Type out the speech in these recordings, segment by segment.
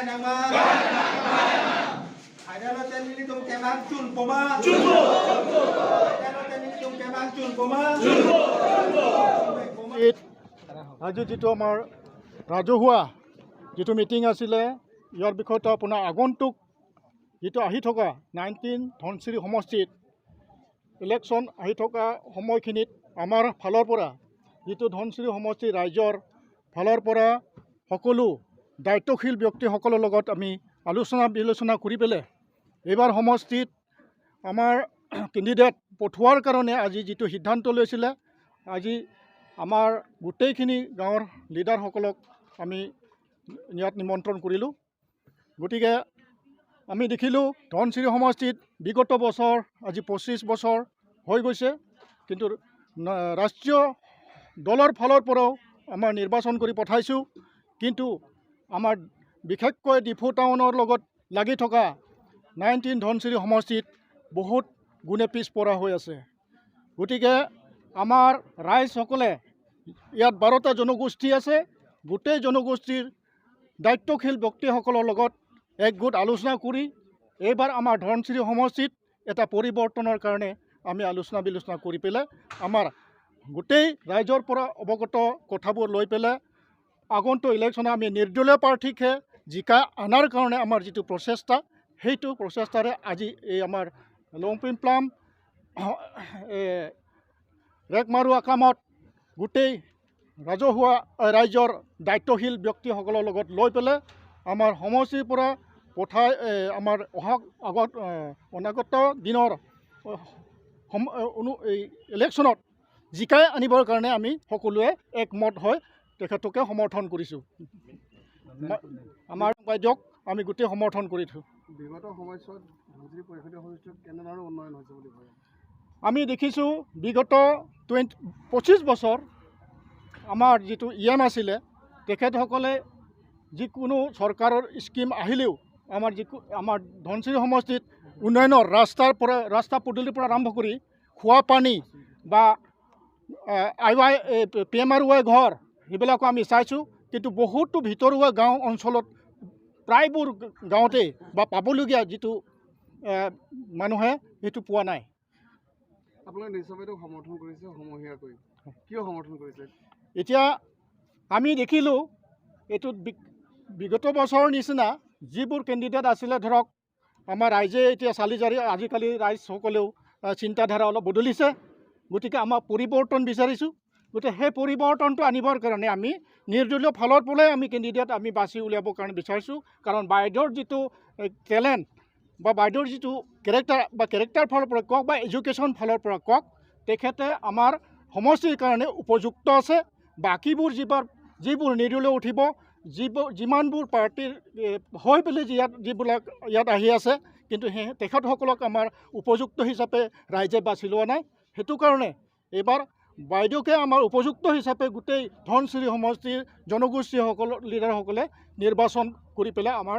nangma Haidalo ten tung kemang chun poma Haidalo ten tung kemang chun poma। আজি যিটো আমাৰ ৰাজহুৱা যিটো মিটিং আছিলে, ইয়াৰ বিষয়টো আপোনাৰ আগন্তুক যিটো আহি থকা 19 ধনশিৰি সমষ্টিত ইলেকশ্যন আহি থকা সময়খিনিত আমাৰ ফালৰ পৰা যিটো ধনশিৰি সমষ্টিৰ ৰাইজৰ ফালৰ পৰা সকলো দায়িত্বশীল ব্যক্তিসকলৰ লগত আমি আলোচনা বিলোচনা কৰি পেলাই এইবাৰ সমষ্টিত আমাৰ কেণ্ডিডেট পঠোৱাৰ কাৰণে আজি যিটো সিদ্ধান্ত লৈছিলে, আজি আমাৰ গোটেইখিনি গাঁৱৰ লিডাৰসকলক আমি ইয়াত নিমন্ত্ৰণ কৰিলোঁ। গতিকে আমি দেখিলোঁ, ধনশিৰি সমষ্টিত বিগত বছৰ, আজি 25 বছৰ হৈ গৈছে, কিন্তু ৰাষ্ট্ৰীয় দলৰ ফালৰ পৰাও আমাৰ নিৰ্বাচন কৰি পঠাইছোঁ, কিন্তু আমাৰ বিশেষকৈ ডিফু টাউনৰ লগত লাগি থকা 19 ধনশিৰি সমষ্টিত বহুত গুণে পিছপৰা হৈ আছে। গতিকে আমাৰ ৰাইজসকলে, ইয়াত 12টা জনগোষ্ঠী আছে, গোটেই জনগোষ্ঠীৰ দায়িত্বশীল ব্যক্তিসকলৰ লগত একগোট আলোচনা কৰি এইবাৰ আমাৰ ধনশিৰি সমষ্টিত এটা পৰিৱৰ্তনৰ কাৰণে আমি আলোচনা বিলোচনা কৰি পেলাই আমাৰ গোটেই ৰাইজৰ পৰা অৱগত কথাবোৰ লৈ পেলাই আগন্তুক ইলেকশ্যনত আমি নিৰ্দলীয় প্ৰাৰ্থীকহে জিকাই অনাৰ কাৰণে আমাৰ যিটো প্ৰচেষ্টা, সেইটো প্ৰচেষ্টাৰে আজি এই আমাৰ লংপিং প্লাম ৰেকমাৰু আকামত গোটেই ৰাজহুৱা ৰাইজৰ দায়িত্বশীল ব্যক্তিসকলৰ লগত লৈ পেলাই আমাৰ সমষ্টিৰ পৰা পঠাই আমাৰ অহা আগত অনাগত দিনৰ এই ইলেকশ্যনত জিকাই আনিবৰ কাৰণে আমি সকলোৱে একমত হৈ তেখেতকে সমৰ্থন কৰিছোঁ। আমাৰ বাইদেউক আমি গোটেই সমৰ্থন কৰিছোঁ। বিগত সময়ছোৱাত ধনশিৰি পৰিষদীয় সমষ্টিত কেনেধৰণৰ উন্নয়ন হৈছে বুলি ভাবে? আমি দেখিছোঁ, বিগত 25 বছৰ আমাৰ যিটো ইএম আছিলে, তেখেতসকলে যিকোনো চৰকাৰৰ স্কীম আহিলেও আমাৰ যিকো আমাৰ ধনশিৰি সমষ্টিত উন্নয়নৰ ৰাস্তাৰ পৰা, ৰাস্তা পদূলিৰ পৰা আৰম্ভ কৰি খোৱা পানী বা I Y PMRY ঘৰ, সেইবিলাকো আমি চাইছোঁ। কিন্তু বহুতো ভিতৰুৱা গাঁও অঞ্চলত প্ৰায়বোৰ গাঁৱতেই বা পাবলগীয়া যিটো মানুহে সেইটো পোৱা নাই। আপোনালোকে নিশ্চয় বাইদেউক সমৰ্থন কৰিছে সমূহীয়াকৈ, কিয় সমৰ্থন কৰিছে? এতিয়া আমি দেখিলোঁ, এইটোত বিগত বছৰৰ নিচিনা যিবোৰ কেণ্ডিডেট আছিলে, ধৰক আমাৰ ৰাইজে এতিয়া চালি জাৰি, আজিকালি ৰাইজসকলেও চিন্তাধাৰা অলপ বদলিছে। গতিকে আমাক পৰিৱৰ্তন বিচাৰিছোঁ। গতিকে সেই পৰিৱৰ্তনটো আনিবৰ কাৰণে আমি নিৰ্দলীয় ফালৰ পৰাই আমি কেণ্ডিডেট আমি বাছি উলিয়াবৰ কাৰণে বিচাৰিছোঁ। কাৰণ বাইদেউৰ যিটো টেলেণ্ট বা বাইদেউৰ যিটো কেৰেক্টাৰ বা কেৰেক্টাৰ ফালৰ পৰা কওক বা এডুকেশ্যন ফালৰ পৰা কওক, তেখেতে আমাৰ সমষ্টিৰ কাৰণে উপযুক্ত আছে। বাকীবোৰ যিবোৰ নিৰ্দলীয় উঠিব, যিবোৰ যিমানবোৰ পাৰ্টীৰ হৈ পেলাই যি ইয়াত যিবিলাক ইয়াত আহি আছে, কিন্তু সেই তেখেতসকলক আমাৰ উপযুক্ত হিচাপে ৰাইজে বাছি লোৱা নাই। সেইটো কাৰণে এইবাৰ বাইদেউকে আমাৰ উপযুক্ত হিচাপে গোটেই ধনশিৰি সমষ্টিৰ জনগোষ্ঠীসকল লিডাৰসকলে নিৰ্বাচন কৰি পেলাই আমাৰ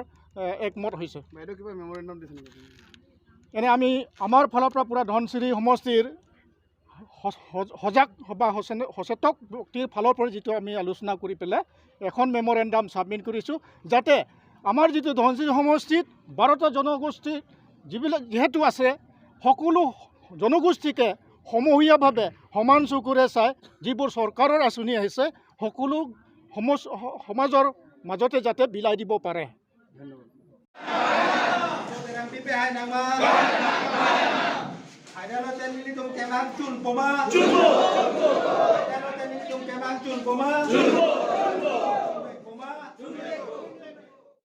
একমত হৈছে। বাইদেউ কিবা মেমৰেণ্ডাম দিছে নেকি? এনে আমি আমাৰ ফালৰ পৰা পূৰা ধনশিৰি সমষ্টিৰ সজাগ বা সচেতক ব্যক্তিৰ ফালৰ পৰা যিটো আমি আলোচনা কৰি পেলাই এখন মেমৰেণ্ডাম ছাবমিট কৰিছোঁ, যাতে আমাৰ যিটো ধনশিৰি সমষ্টিত 12টা জনগোষ্ঠী যিবিলাক যিহেতু আছে, সকলো জনগোষ্ঠীকে সমূহীয়াভাৱে সমান চকুৰে চাই যিবোৰ চৰকাৰৰ আঁচনি আহিছে, সকলো সমাজৰ মাজতে যাতে বিলাই দিব পাৰে। ধন্যবাদ। Terang pipe hai nangma Haidalo ten lili tung kemang chun poma Haidalo ten lili tung kemang chun poma।